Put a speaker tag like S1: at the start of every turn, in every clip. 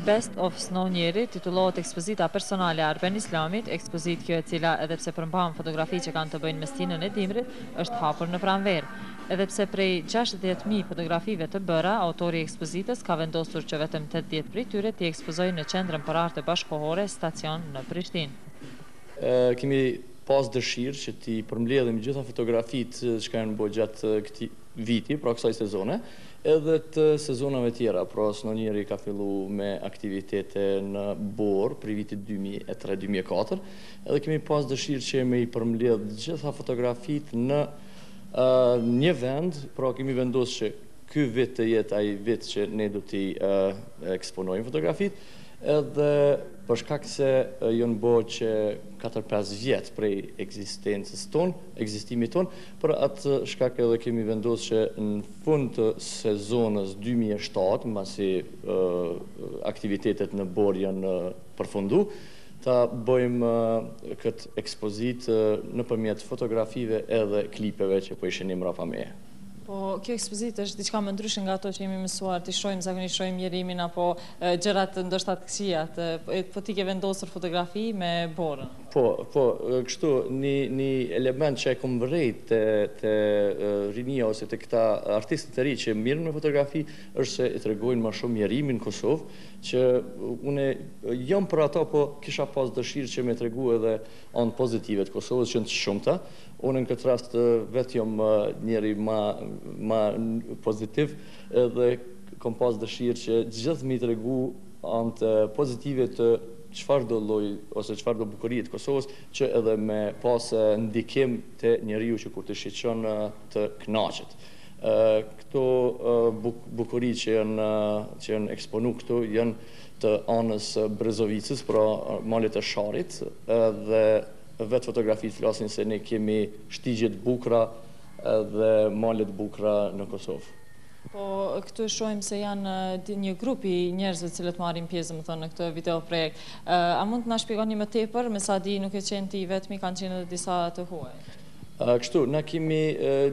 S1: Best of Snow Njeri titullohet ekspozita personale e Arben Islamit, ekspozitë kjo e cila edhe pse përmban fotografi që kanë të bëjnë me stinën e dimrit, është hapur në pranverë. Edhe pse prej 60.000 fotografive të bëra, autori i ekspozitës ka vendosur që vetëm 80 prej tyre t'i ekspozojë në Qendrën për Arte Bashkëkohore, Stacion në Prishtinë.
S2: Kemi pas dëshirë që t'i përmbledhim gjitha fotografitë që janë bërë gjatë këtij viti, pra kësaj sezone, edhe të sezonave tjera, pra Snow Njeri ka fillu me aktivitete në borë prej vitit 2003-2004, edhe kemi pas dëshirë që me i përmbledh gjitha fotografitë në një vend, pra kemi vendosë që ky vit të jetë ai vit që ne do t'i eksponojmë fotografitë, edhe për shkak se janë bo që 4-5 vjet prej ekzistencës tonë, ekzistimit tonë, për atë shkak edhe kemi vendosë që në fund të sezonës 2007, masi aktivitetet në borë janë përfundu, ta bëjmë këtë ekspozitë nëpërmjet fotografive edhe klipeve që po i shihni mrapa meje.
S1: Po, kjo ekspozitë është diçka më ndryshe nga ato që jemi mësuar t'i shohim, zakonisht shohim mjerimin apo gjërat ndoshta të këqija, po ti ke vendosur fotografi me borën.
S2: Po, po, kështu, një, një element që e kom vërejt te, te rinia ose te këta artistët e ri që mirren me fotografi, është se e tregojnë ma shumë mjerimin në Kosovë, që une jam për ato, po kisha pas dëshirë që me tregu edhe anë pozitive të Kosovës, që janë të shumta. Unë në këtë rast vetë jam njeri ma, ma pozitiv edhe kom pas dëshirë që gjithë me i tregu anët pozitive të çfarëdo lloj ose çfarëdo bukurie të Kosovës, që edhe me pas ndikim te njeriu që kur të shiqon të kënaqet. Këto bukuri që janë që janë eksponu këtu janë të anës Brezovicës, pra malet e Sharrit, edhe vetë fotografitë flasin se ne kemi shtigje të bukura dhe male të bukura në Kosovë.
S1: Po, këtu shohim se janë një grup i njerëzve të cilët marrin pjesë, domethënë, në këtë video projekt. A mund të na shpjegoni më tepër, me sa di nuk ke qenë ti i vetmi, kanë qenë edhe disa të huaj?
S2: Kështu, na kemi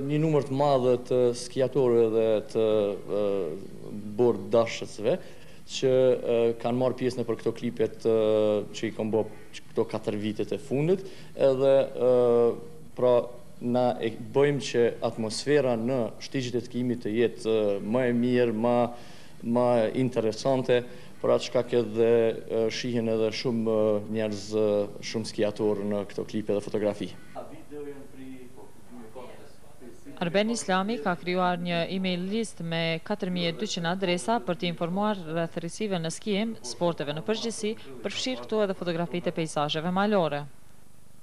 S2: një numër të madh të skiatorëve dhe të borëdashësve që kanë marrë pjesë nëpër këto klipet që i kom bo këto 4 vitet e fundit, edhe pra na e bëjmë që atmosfera në shtigjet e skijimit të jetë më e mirë, ma, ma interesante, për atë shkak edhe shihen edhe shumë njerëz, shumë skiatorë në këto klipe dhe fotografi.
S1: Arben Islami ka krijuar një email list me 4200 adresa për t'i informuar rreth risive në skijim, sporteve në përgjithësi, përfshirë këtu edhe fotografitë e peizazheve malore.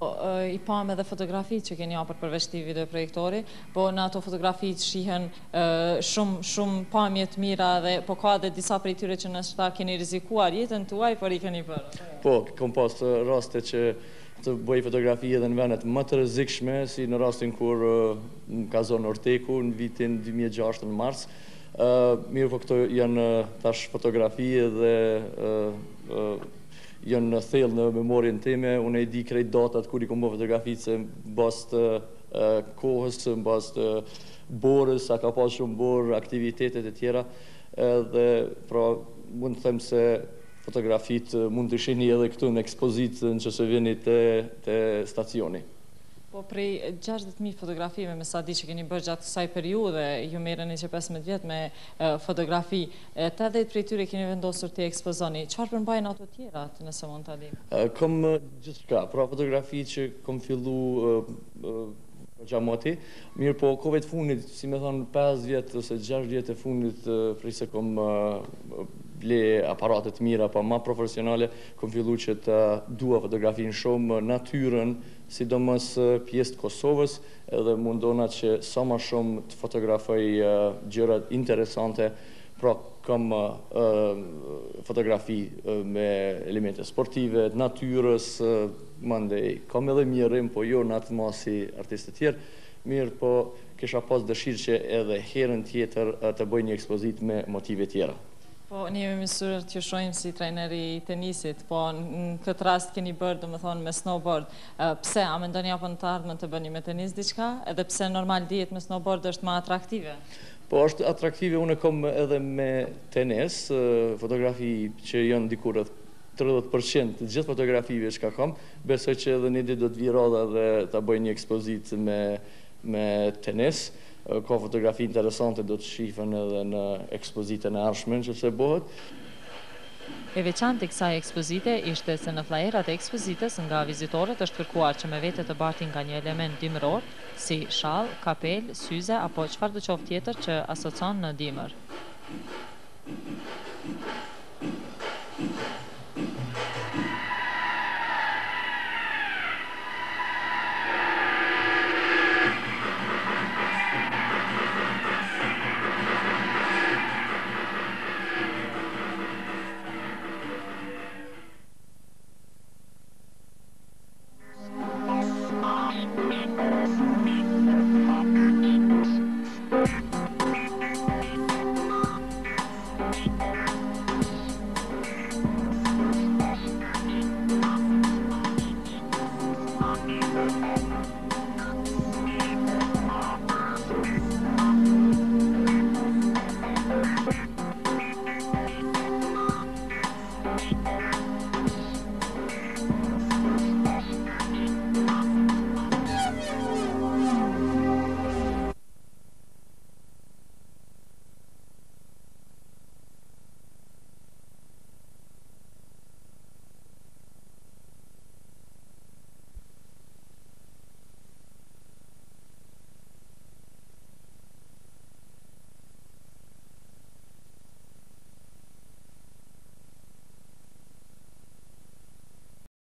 S1: Po, i pamë edhe fotografitë që keni hapur përveç këtij videoprojektori, po në ato fotografitë shihen shumë shumë pamje të mira dhe po ka edhe disa prej tyre që ndoshta keni rrezikuar jetën tuaj, por i keni bërë.
S2: Po, kom pas raste që të bëj fotografi edhe në vendet më të rrezikshme, si në rastin kur më ka zonë orteku në vitin 2006 në mars. Mirë po këto janë tash fotografi dhe janë thellë në memorien time. Unë e di krejt datat kur i kom bo fotografitë se në bazë të kohës, në bazë të borës, sa ka pas shumë borë, aktivitetet e tjera. Edhe pra mund të them se Fotografitë mund t'i shihni edhe këtu në ekspozitë nëse vini te te stacioni.
S1: Po prej 60.000 fotografive me sa di që keni bërë gjatë kësaj periudhe, ju merreni që 15 vjet me fotografi, 80 prej tyre keni vendosur t'i ekspozoni. Çfarë përmbajnë ato tjerat, nëse mund ta
S2: dimë? Kom gjithçka, pra fotografi që kom fillu Goxha moti, mirëpo kohëve të fundit, si me thonë 5 vjet ose 6 vjet e fundit prej se kom ble aparate të mira, pa ma profesionale, kom fillu që të dua fotografinë shumë, natyrën, sidomos pjesë të Kosovës, edhe mundona që sa ma shumë të fotografoj gjërat interesante, pra kam fotografi me elemente sportive, të natyrës, Mandej, kam edhe mjerim, po jo në atë masë si artistët tjerë, mirëpo kisha pas dëshirë që edhe herën tjetër të bëj një ekspozitë me motive tjera.
S1: Po, ne jemi mësuar t'ju shohim si trajner i tenisit, po në këtë rast keni bërë, domethënë, me snowboard. Pse, a mendoni apo në të ardhmen të bëni me tenis diçka? Edhe pse normal dihet me snowboard është më atraktive?
S2: Po është atraktive, unë e kom edhe me tenis, fotografi që janë diku rreth 30% të gjithë fotografive çka kam, besoj që edhe një ditë do të vijë radha dhe ta bëj një ekspozitë me me tenis. Ka fotografi interesante do të shifen edhe në ekspozitën e ardhshme nëse bëhet.
S1: E veçantë e kësaj ekspozite ishte se në flajerat e ekspozitës nga vizitorët është kërkuar që me vete të bartin nga një element dimëror, si shall, kapelë, syze apo çfarëdo qoftë tjetër që asocon në dimër.